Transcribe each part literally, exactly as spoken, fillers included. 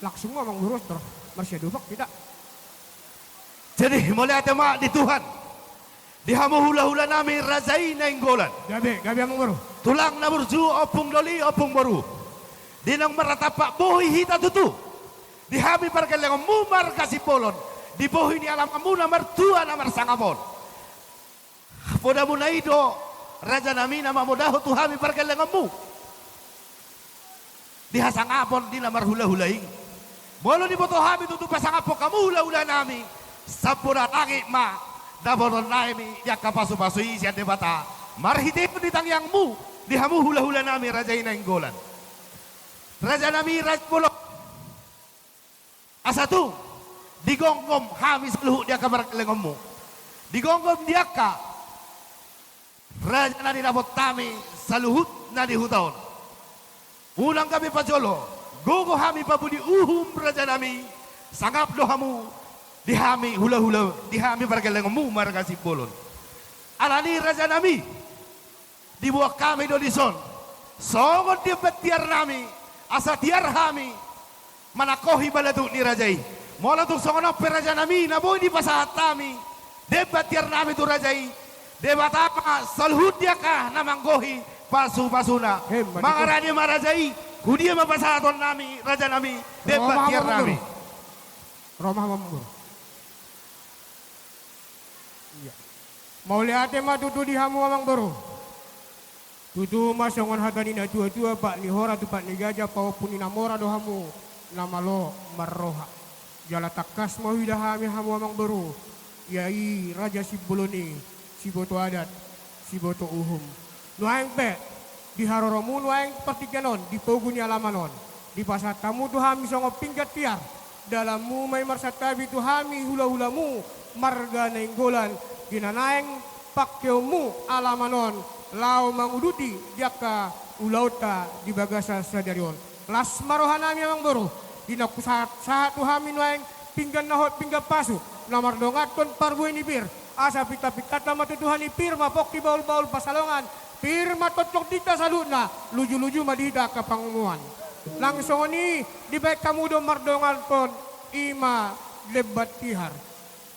Langsung ma, Amang Boru, tor marsiadopan hita. Jadi, mauliate ma di Tuhan, di hamu hulahula nami Raja i Nainggolan. Gabe, gabe, Amang Boru. Tulang na burju, ompung doli, ompung boru. Di naung marnatampak bohi hita tutu di hami pargellengonmu marga Simbolon, di bohi ni alamanmuna martua na marsangap on. Podamuna i do, raja nami, na mamodahon tu hami pargellengonmu di hasangapon di na marhulahula i. Molo diboto hami tutu pasangaphon hamu hulahula nami, sampoda langit ma dapoton nami di angka pasupasu i sian Debata, marhitehon di tangiangmu di hamu hulahula nami Raja i Nainggolan. Raja nami, Raja Bolon. Asa tung digomgom hami saluhut di angka pargellengonmu, digomgom di angka raja na nidapot hami saluhut na di huta on. Unang gabe parjolo, gogo hami pabudi uhum, raja nami, sangap do hamu di hami hulahula, di hami pargellengonmu marga Simbolon. Alani, raja nami, diboan hami do dison songon demban tiar nami, asa tiar hami manangkohi balatuk ni raja i. Molo tung songon on pe, raja nami, na boi dipasahat hami demban tiar nami tu raja i, Debata ma saluhut di angka na manggohi pasupasuna. Emma tutu. Mangarade ma raja i, tu dia ma pasahaton nami, raja nami, demban tiar nami? Ro ma hamu, Amang Boru. Ro ma hamu, Amang Boru. Ia. Mauliate ma tutu di hamu, Amang Boru. Tutu ma songon hata ni natuatua, pat ni hora tu pat ni gaja, pahompu ni na mora do hamu na malo marroha. Jala tangkas ma huida hami hamu, Amang Boru. Ia i Raja Simbolon i, siboto adat, siboto uhum. Nuaeng pe, di haroromu nuaeng partingkian on, di pogu ni alaman on, dipasahat hamu tu hami songon pinggan tiar. Dalanmu ma i marsantabi tu hami hulahulamu marga Nainggolan, di na naeng pangkeonmu alaman on laho manguduti di angka ulaonta di bagasan sadari on. Las ma roha nami, Amang Boru, di na hupasahat tu hami nuaeng pinggan na hot, pinggan pasu, na mardonganhon parbue ni pir, asa pintapintanta ma tu Tuhan i, pir ma pongki, bahulbahul pansalongan, pir ma tongtong di hita saluhutna, lujuluju ma di hita angka pangomoan. Nang songon i dibaen hamu do mardonganhon, i ma demban tiar,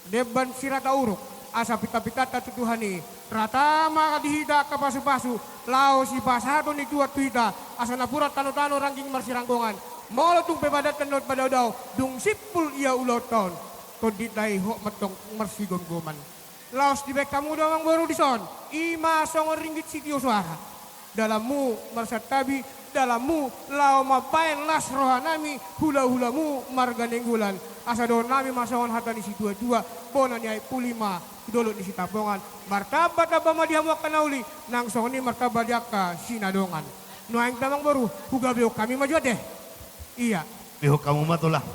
demban sirata uruk, asa pintapintanta tu Tuhan i, rata ma di hita angka pasupasu, laho sipasahaton ni Tuhan tu hita, asa napuran tanotano rangging marsiranggongan. Molo tung pe padan tano padaodao, dung simpul ia ulaonta on, tondinta i hot ma antong marsigomgoman. Laos dibaen hamu do, Amang Boru, dison, i ma songon ringgit sitio soara. Dalanmu marsantabi, dalanmu laho mambaen las roha nami hulahulamu marga Nainggolan. Asa dohonon nami ma songon hata ni situatua, bona ni aek puli ma tu dolok ni Sitampongan. Martambatamba ma di hamu angka na uli, nang songon i martamba di angka sinadongan. Nuaeng pe, Amang Boru, hugabehon hami ma jo ate. Ia. Gabehon hamu ma, Tulang.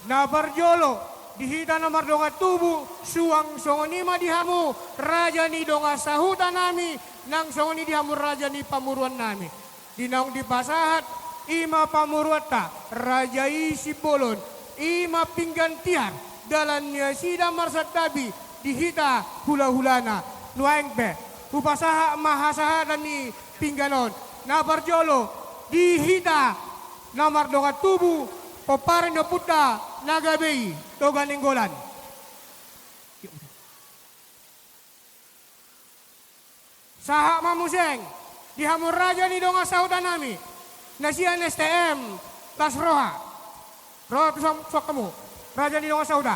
Na parjolo, di hita na mardongan tubu, suang songon i ma di hamu raja ni dongan sahuta nami, nang songon i di hamu raja ni pamoruan nami. Di naung dipasahat, i ma pamoruanta, raja i Simbolon, i ma pinggan tiar, dalan ni nasida marsantabi di hita hulahulana. Nuaeng pe, hupasahat ma hasahatan ni pinggan on. Na parjolo, di hita na mardongan tubu, pomparan ni ompunta na gabe i, Toga Nainggolan. Sahat ma muse di hamu raja ni dongan sahuta nami, na sian S T M, las roha. Ro tu son, son hamu, raja ni dongan sahuta.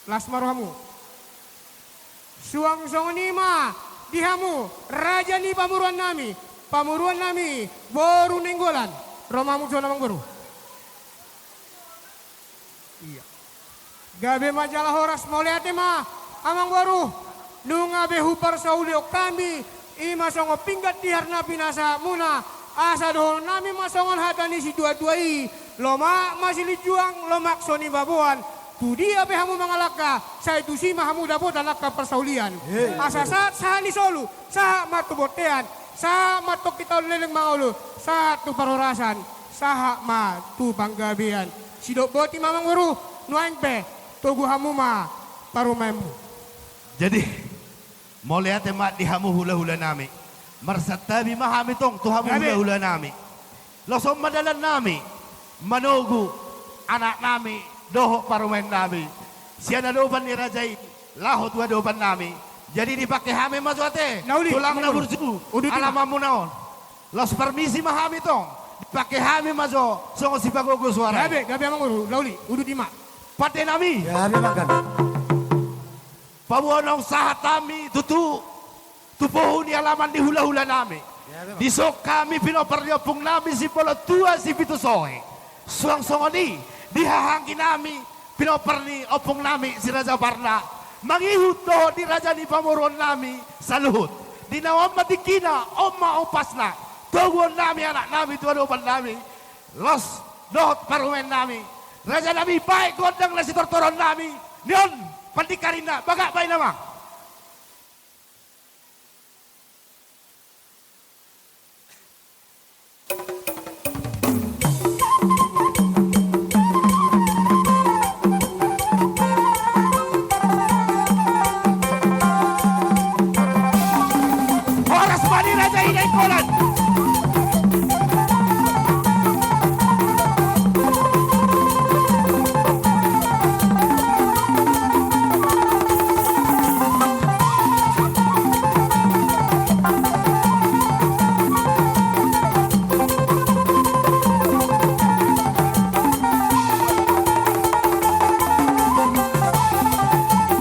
Las ma rohamu. Suang songon i ma di hamu raja ni pamoruan nami, pamoruan nami boru Nainggolan. Ro ma hamu tu son, Amang Boru. Ia. Gabe ma jala horas, mauliate ma, Amang Boru. Nunga be huparsaulihon hami, i ma songon pinggan tiar na pinasahatmuna, asa dohonon nami ma songon hata ni situatua i, lomak ma silinjuang, lomak so nibaboan, tu dia pe hamu mangalangka, sai tusi ma hamu dapotan angka parsaulian. Asa sahat, sahat ni solu, sahat ma tu bontean, sahat ma tu hita on leleng mangolu, sahat tu parhorasan, sahat ma tu panggabean. Sidok boti ma, Amang Boru, nuaeng pe, togu hamu ma parumaenmu. Jadi, mauliate ma di hamu hulahula nami. Marsantabi ma hami tong tu hamu hulahula nami. Los on ma dalan nami, manogu anak nami dohot parumaen nami sian adopan ni raja i laho tu adopan nami. Jadi dipangke hami ma jo ate. Na uli, tulang na mangolu. Burju, udut i ma. Alamanmuna on. Laos parmisi ma hami tong. Dipangke hami ma jo songon sipagogo suara i. Gabe, gabe amang boru, na uli, udut i ma. Pande nami. Gabe ma, gabe. Paboa naung sahat hami tutu tu pogu ni alaman ni hulahula nami. Dison hami pinompar ni ompung nami Simbolon Tua Sipitu Sohe. Suang songon i di haha anggi nami pinompar ni ompung nami Si Raja Parna mangihut dohot di raja ni pamoruon nami saluhut. Di na on ma tingkina, on ma ompasna. Toguon nami anak nami tu adopan nami. Laos dohot parumaen nami. Raja nami, baen gondang na sitortoron nami. Ni on pandingkarinna, bagak baen amang. Horas ma di Raja i Nainggolan.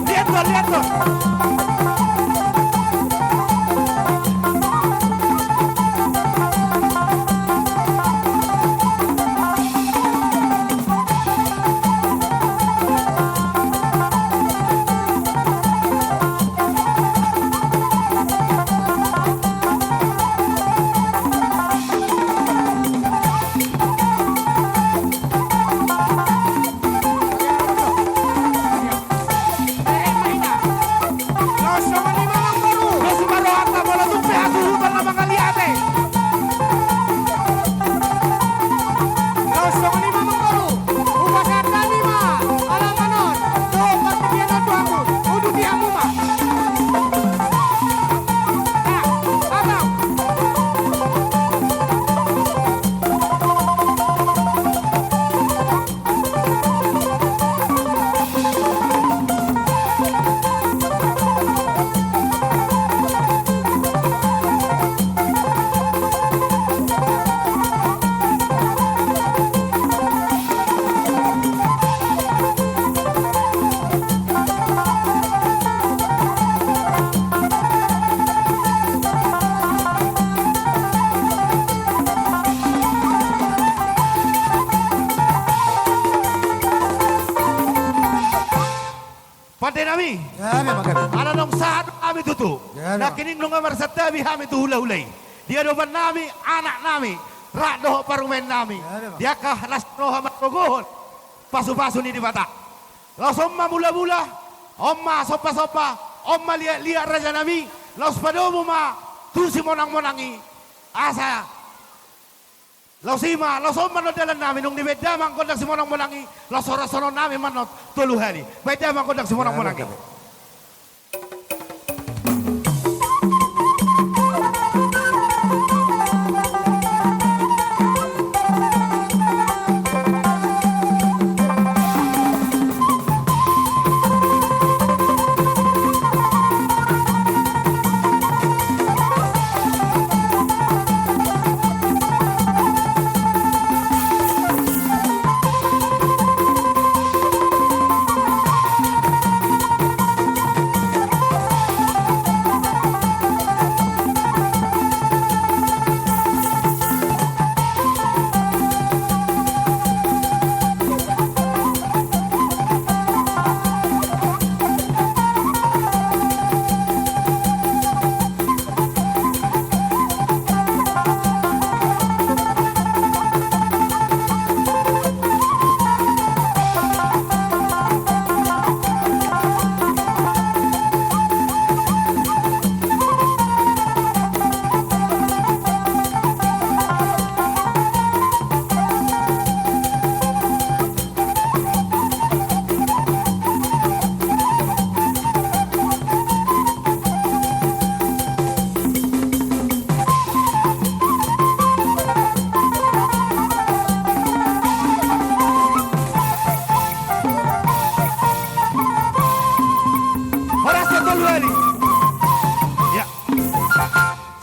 Lihat tuan, lihat tuan. Pande nami. Gabe ma, gabe. Ala naung sahat hami tutu. Gabe ma. Nangkining nunga marsantabi hami tu hulahula i. Di adopan nami, anak nami, rap dohot parumaen nami. Gabe ma. Di angka las roha margogohon pasupasu ni Debata. Laos on ma mulamula, on ma sombasomba, on ma liatliat raja nami. Laos padomu ma tu simonangmonang i. Asa laos i ma, laos on ma annon dalan nami, nunga dibaen damang gondang simonangmonang i, laos horashon nami ma annon tolu hali. Baen damang gondang simonangmonang i.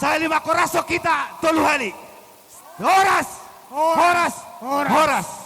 Sahali ma horas hita tolu hali. Horas. Horas. Horas. Horas.